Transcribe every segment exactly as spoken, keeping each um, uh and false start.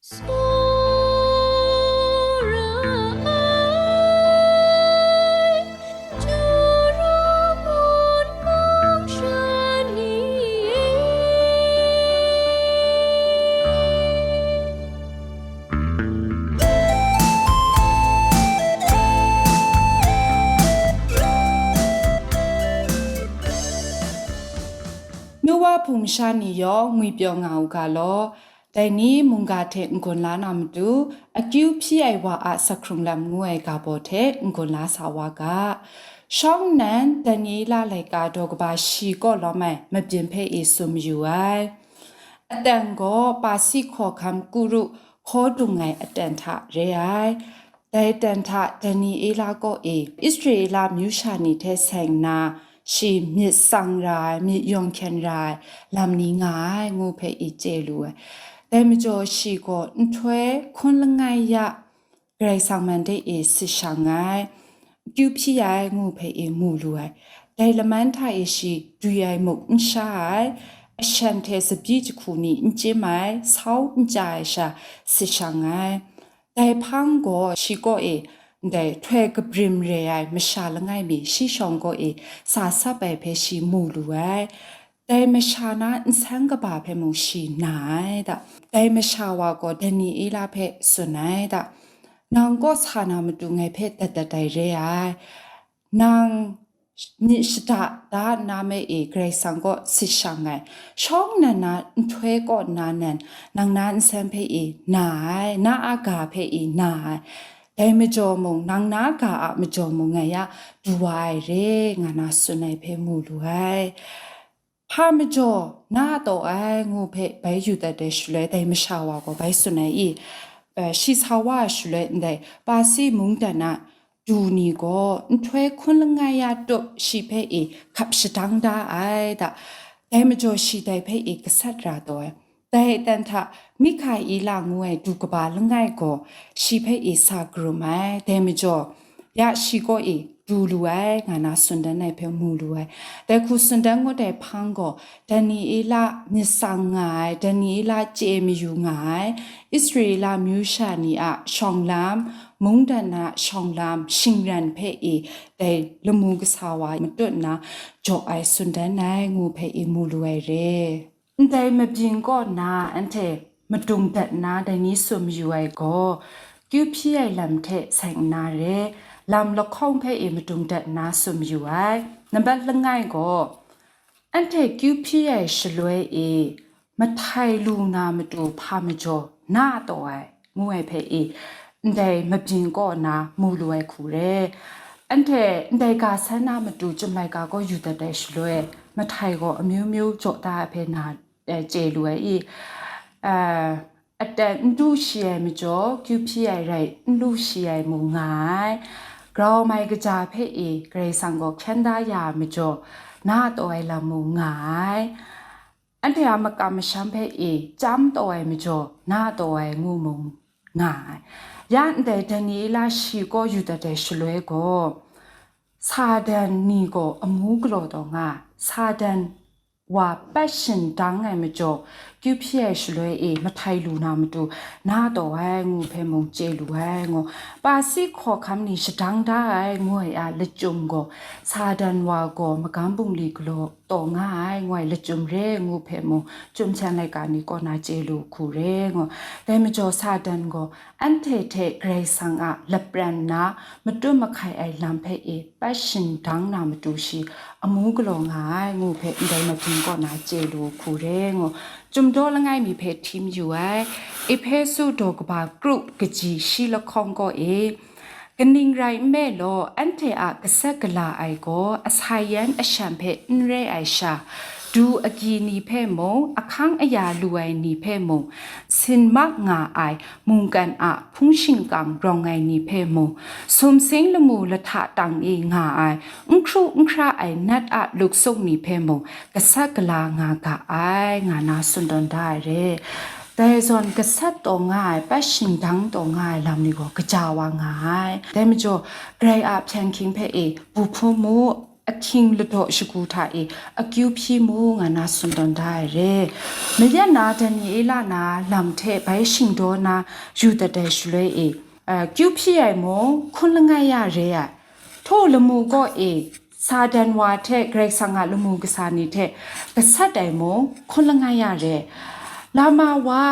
Tsawra ai, Jura mun mung sha ni e. Nuwa hpung masha ni yawng ngwipyaw nga u ga law. Dai ni mungga hte n-gun la na matu, akyu hpyi ai wa a sakhkrung lam ngu ai ga baw hte n-gun la sa wa ga. Shawng nnan Daniela laika daw kaba shi kaw lawm ai mabyin hpe e tsun mayu ai. Aten gaw Pasi hkawhkam Kuru hkaw dung ai aten hta re ai. Dai aten hta Daniela kaw e Israela myu sha ni hte seng nna, shi myit tsang ra ai, myit yawng hkyen ra ai lam ni nga ai, ngu hpe e chye lu ai. Dai majaw shi gaw nhtoi hkun langai ya Karai Kasang man de e sit shang ai, akyu hpyi ai, ngu hpe e mu lu ai. Dai laman hta e shi dwi ai muk n sha ai, ashan hte tsabyi jahku ni n chyim ai, sau n chya ai sha sit shang ai. Dai hpang gaw shi kaw e ndai htoi kabrim re ai masha langai mi shi shawng kaw e sa sap ai hpe shi mu lu ai. Dai masha na nsen kaba hpe mung shi na ai da. Dai masha wa gaw Daniela hpe tsun ai da. Nang kaw sa na matu ngai hpe dat dat ai re ai. Nang myit shada da nna me e Karai Kasang kaw sit shang ai. Shawng nnan na nhtoi kaw nna nan, nang na nsen hpe e na ai, na a ga hpe e na ai. Dai majaw mung, nang na ga a majaw mung ngai ya du wa ai re, nga na tsun ai hpe mu lu ai. Hpa majaw na taw ai, ngu hpe bai yu dat ai shaloi, dai masha wa gaw bai tsun ai i, eh, shi sa wa ai shaloi ndai Pasi mungdan a du ni gaw nhtoi hkun langai ya tup shi hpe e hkap shadang da ai da. Dai majaw shi dai hpe e gasat ra taw ai. Dai aten hta Mikaila ngu ai du kaba langai gaw shi hpe e sa karum ai. Dai majaw, ya shi kaw e du lu ai, nga na tsun dan ai hpe mu lu ai. Dai hku tsun dan ngut ai hpang gaw, Daniela myit tsang nga ai, Daniela chye mayu nga ai, Israela myu sha ni a shawng lam, mungdan a shawng lam, shingran hpe e dai lamu kasa wa matut nna jaw ai tsun dan ai, ngu hpe e mu lu ai re. Ndai mabyin kaw na anhte madung dat nna dai ni tsun mayu ai gaw, kyu hpyi ai lam hte seng nna re, lam lahkawng hpe e madung dat nna tsun mayu ai. Nambat langai gaw, anhte kyu hpyi ai shaloi e mahtai lu na matu hpa majaw na taw ai, ngu ai hpe e, ndai mabyin kaw na mu lu ai hku re. Anhte ndai ga san na matu Chyum laika gaw yu dat ai shaloi, mahtai gaw amyu myu jaw da ai hpe na, eh, chye lu ai i, eh, aten n du shi ai majaw, kyu hpyi ai rai n lu shi ai mung nga ai. Grau mai kaja hpe e Karai Kasang gaw hkyen da ya ai majaw, na taw ai lam mung nga ai. Anhte a makam masham hpe e chyam taw ai majaw, na taw ai ngu mung nga ai. Ya ndai Daniela shi kaw yu dat ai shaloi gaw, Satan ni gaw amu galaw taw nga ai. Satan wa pat shindang ai majaw, kyu hpyi ai shaloi e mahtai lu na matu, na taw ai ngu hpe mung chye lu ai ngu, Pasi hkawhkam ni shadang da ai ngu ai a lachyum gaw, Satan wa gaw magam bungli galaw taw nga ai, ngu ai lachyum re ngu hpe mung, Chyum hten laika ni kaw na chye lu hku re ngu. Dai majaw Satan gaw anhte hte Karai Kasang a lapran na matut mahkai ai lam hpe e pat shindang na matu shi amu galaw nga ai, ngu hpe ndai mabyin kaw na chye lu hku re ngu. Chyum daw langai mi hpe hti mayu ai. Ehpesu daw kaba kru kaji shi lahkawng kaw e, kaning rai nme law, anhte a gasat gala ai gaw asai yan ashan hpe n re ai sha, du agyi ni hpe mung, ahkang aya lu ai ni hpe mung, sin mak nga ai mungkan a hpung shingkang rawng ai ni hpe mung, sumsing lamu lahta tang e nga ai, n hkru n hkra ai nat a luksuk ni hpe mung, gasat gala nga ga ai, nga na tsun tawn da ai re. Dai zawn gasat taw nga ai, pat shingdang taw nga ai lam ni gaw kaja wa nga ai. Dai majaw, Karai a hpyen hkying hpe e bu hpun mu, ahkying ladaw shagu hta e akyu hpyi mu nga na tsun tawn da ai re. Mayat na Daniela na lam hte bai shingdaw na yu dat ai shaloi e, akyu hpyi ai mung hkun langai ya re ai. Htaw lamu kaw e Satan wa hte Karai Kasang a lamu kasa ni hte gasat ai mung hkun langai ya re. Lama wa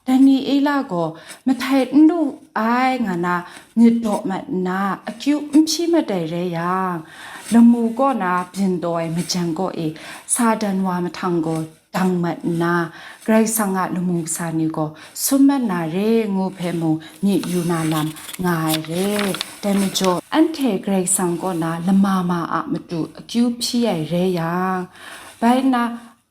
Daniela gaw mahtai n lu ai nga na myit daw mat nna akyu n hpyi mat ai rai yang, lamu kaw na byin taw ai majan kaw e Satan wa mahtang gaw dang mat nna, Karai Kasang a lamu kasa ni gaw sum mat na re ngu hpe mung myit yu na lam nga ai re. Dai majaw, anhte Karai Kasang kaw na lama ma a matu akyu hpyi ai rai yang, bai nna,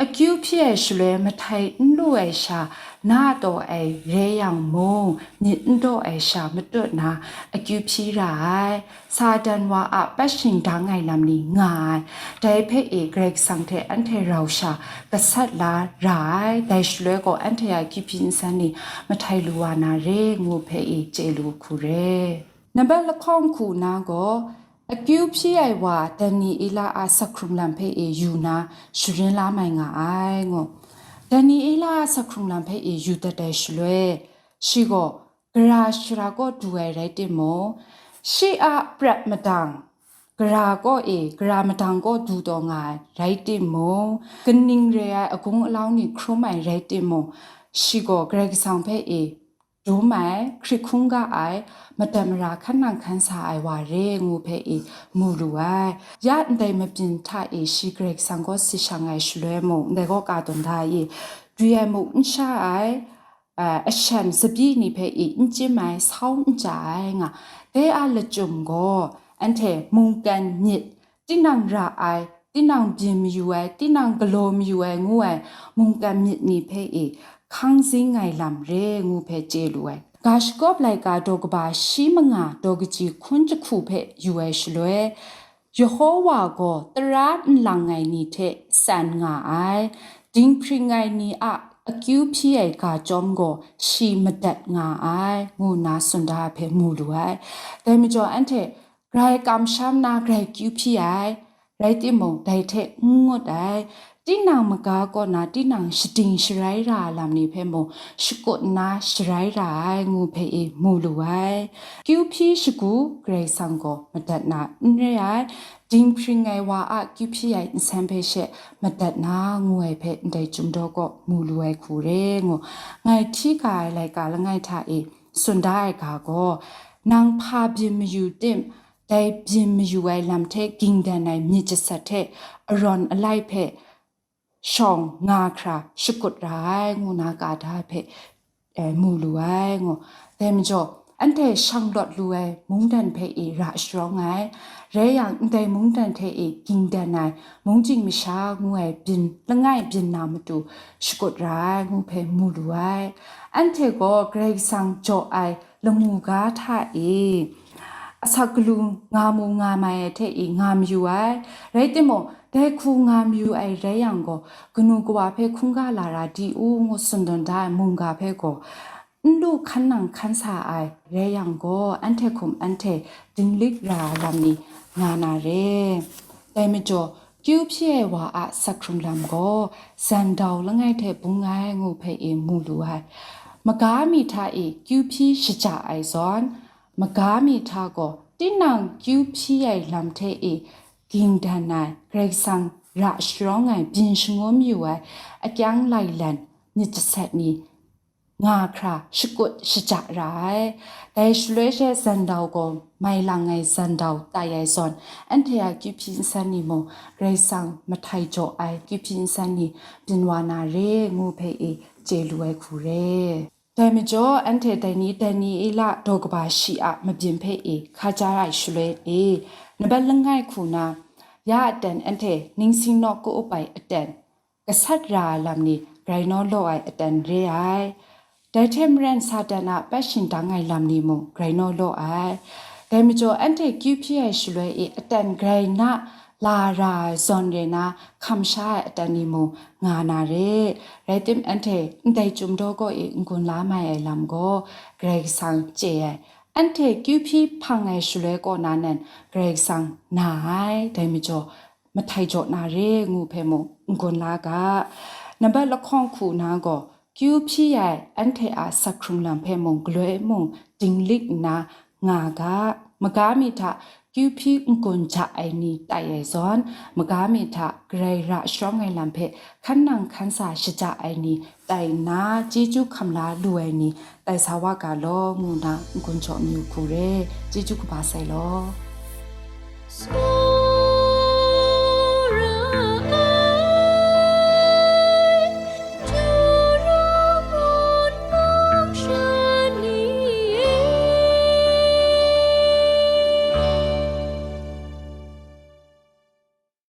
akyu hpyi ai shaloi mahtai n lu ai sha na taw ai rai yang mung, myit n daw ai sha matut na akyu hpyi ra ai. Satan wa a pat shingdang ai lam ni nga ai. Dai hpe e Karai Kasang hte anhte rau sha gasat la ra ai. Dai shaloi gaw anhte a akyu hpyi nsan ni mahtai lu wa na re ngu hpe e chye lu hku re. Nambat lahkawng hku na gaw, akyu hpyi ai wa Daniela a asak hkrung lam hpe e yu na sharin la mai nga ai ngu. Daniela a asak hkrung lam hpe e yu dat ai shaloi, shi gaw gara shara kaw du ai rai timung, shi a prat madang gara kaw e, gara madang kaw du taw nga ai rai timung, kaning re ai agung alau ni hkrum ai rai timung, shi gaw Karai Kasang hpe e dum ai, hkrit hkungga ai, madat mara hkan nang hkan sa ai wa re ngu hpe e mu lu ai. Ya ndai mabyin hta e shi Karai Kasang kaw si shang ai shaloi mung, ndai kaw ka tawn da i, dwi ai muk n sha ai, a, ashan tsabyi ni hpe e n chyim ai, sau n ja ai nga, dai a lachyum gaw, anhte mungkan myit, tinang ra ai, tinang byin mayu ai, tinang galaw mayu ai ngu ai mungkan myit ni hpe e hkang zing ai lam re ngu hpe chye lu ai. Ga shakawp laika daw kaba shi manga daw kaji hkun jahku hpe yu ai shaloi, Yehowa gaw tara nlang ai ni hte tsan nga ai, dinghpring ai ni a akyu hpyi ai ga chyawm gaw shi madat nga ai, ngu nna tsun da ai hpe mu lu ai. Dai majaw anhte grai kamsham na grai kyu hpyi ai, rai timung, dai hte n ngut ai, tinang maga kaw na tinang shading sharai ra ai lam ni hpe mung shakut nna sharai ra ai, ngu hpe e mu lu ai. Kyu hpyi shagu Karai Kasang gaw madat na n re ai, dinghpring ai wa a kyu hpyi ai nsen hpe she madat na, ngu ai hpe ndai chyum daw kaw mu lu ai hku re ngu. Ngai hti ga ai laika langai hta e tsun da ai ga gaw, nang hpa byin mayu tim, dai byin mayu ai lam hte ging dan ai myit jasat hte arawn alai hpe shawng nga hkra shakut ra ai, ngu na ka da hpe, eh, mu lu ai, ngu. Dai majaw, anhte shang lawt lu ai mungdan hpe e ra sharawng ai, rai yang, ndai mungdan hte e ging dan ai mungchying masha ngu ai byin langai byin na matu shakut ra ai, ngu hpe mu lu ai. Anhte gaw Karai Kasang jaw ai lamu ga hta e, asak galu nga mu nga mai ai hte e nga mayu ai. Rai timung, dai hku nga mayu ai rai yang gaw, kanu kawa hpe hkungga lara di u, ngu tsun tawn da ai mungga hpe gaw, n lu hkan nang hkan sa ai rai yang gaw, anhte hkum anhte dinglik ra ai lam ni nga na re. Dai majaw, kyu hpyi ai wa a asak hkrung lam gaw, zan dau langai hte bung ai, ngu hpe e mu lu ai. Maga mi hta e kyu hpyi shaja ai zawn, maga mi hta gaw tinang kyu hpyi ai lam hte e ging dan ai, Karai Kasang ra sharawng ai, byin shangun yu ai, akyang lailan myit jasat ni nga hkra shakut shaja ra ai. Dai shaloi she zan dau gaw mai lang ai zan dau tai ai zawn, anhte a kyu hpyi nsan ni mung Karai Kasang mahtai jaw ai kyu hpyi nsan ni byin wa na re, ngu hpe e chye lu ai hku re. Dai majaw, anhte dai ni Daniela daw kaba shi a mabyin hpe e hkaja ai shaloi e, nambat langai hku na, ya aten anhte ningsing nawk ka-up ai aten, gasat ra ai lam ni grai naw law ai aten re ai. Dai hte maren Satan a pat shingdang ai lam ni mung grai naw law ai. Dai majaw, anhte kyu hpyi ai shaloi e aten grai na la ra ai zawn re na hkam sha ai aten ni mung nga na re. Rai tim, anhte ndai chyum daw kaw e n-gun la mai ai lam gaw Karai Kasang chye ai. Anhte kyu hpyi hpang ai shaloi kaw na nan Karai Kasang na ai, dai majaw mahtai jaw na re ngu hpe mung n-gun la ga. Nambat lahkawng hku na gaw, kyu hpyi ai anhte a sak hkrung lam hpe mung galoi mung dinglik nna nga ga. Maga mi hta kyu hpyi n-gun ja ai ni tai ai zawn, maga mi hta Karai ra sharawng ai lam hpe hkan nang hkan sa shaja ai ni tai nna, chyeju hkam la lu ai ni tai sa wa ga law, ngu na n-gun jaw mayu hku re. Chyeju kaba sai law.